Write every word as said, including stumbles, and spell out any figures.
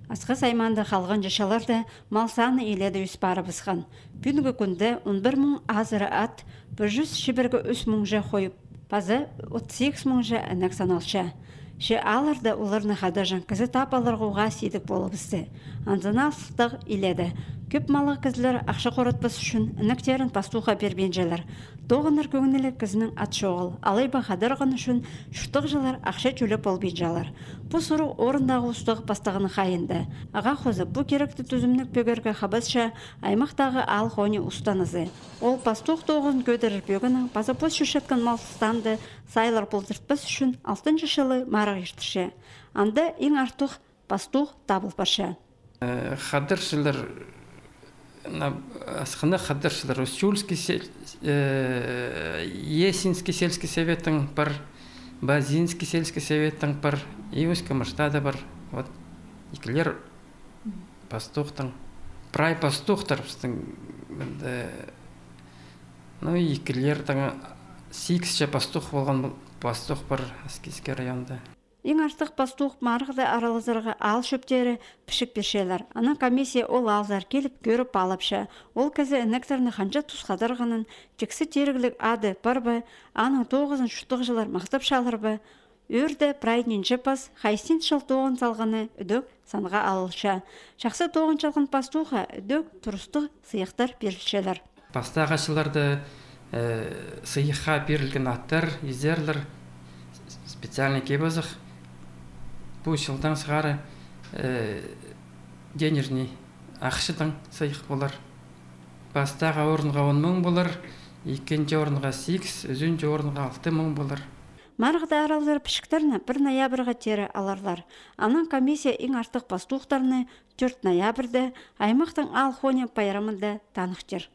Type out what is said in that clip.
Асхыс аймаанда халғанҷы чылларда мал саны иледе ӧс парыбысхан. Пӱӱнгі кӱнде он пір муң азыра ат, пір чӱс чибіргі ӱс муңҷа хой паза отыс сигіс муңҷа інек саналча. Че аалларда оларны хадарҷаң кізі таап аларға уғаа сидік полыбысты. Анзын алыстығ иледе кӧп маллығ кізілер ахча хоратпас ӱчӱн інектерін пастухха пирбинчелер. Тоғынар кӧңніліг кізінің ат чоғыл, алай ба хадарған ӱчӱн чуртағҷылар ахча тӧлеп полбинчалар. Пу сурығ орындағы устағ пастағының хайиында. Ағаа хоза пу киректі тӱзімніг пӧгерге хабасча аймахтағы аал хони устанызы. Ол пастух тоғызын кӧдірер пӧгінең паза пос чӧрчеткен мал станды сайлар полдыртпас ӱчӱн алтынҷы чылы марығ иртірче. Анда иң артых пастух табыл парча. Э, хадарчылар, на, асхынах хадарчылар Усчульский сел-, э, Есинский сельский советтің пар, Базинский сельский советтің пар, и Усть-Камыштада пар. Вот, ікілер пастухтың. Прай пастухтар пістің, мында, ну, ікілер таң сигісче пастух полған, пастух пар Аскизский районда. Иң артых пастух марығда аралазарға аал чӧптері пічік пирчелер. Анаң комиссия ол аалзар киліп кӧріп алыпча. Ол кізі інектерні ханҷа тус хадарғанын, тиксі тирігліг ады пар ба, аның тоғызын чуртағҷылар махтапчалар ба. Ӧӧрде прай нинҷе пас хайзы чыл тоғын салғаны ідӧк санға алылча. Чахсы тоғын салған пастухха ідӧк турыстығ сыйыхтар пирілчелер. Пастағы чылларда, э, сыйыхха пирілген аттар, изерлер, специальный кип-азах. Пу чылдаң сығара, э, денежный, ахчадаң сыйых полар. Пастағы орынға он муң полар, ікінҷі орынға сигіс, ӱзінҷі орынға алты муң полар. Марығда аралазар пічіктерні пір ноябрьға теере аларлар. Анаң комиссия иң артых пастухтарны тӧрт ноябрьда аймахтың аал хони пайрамында таныхтир.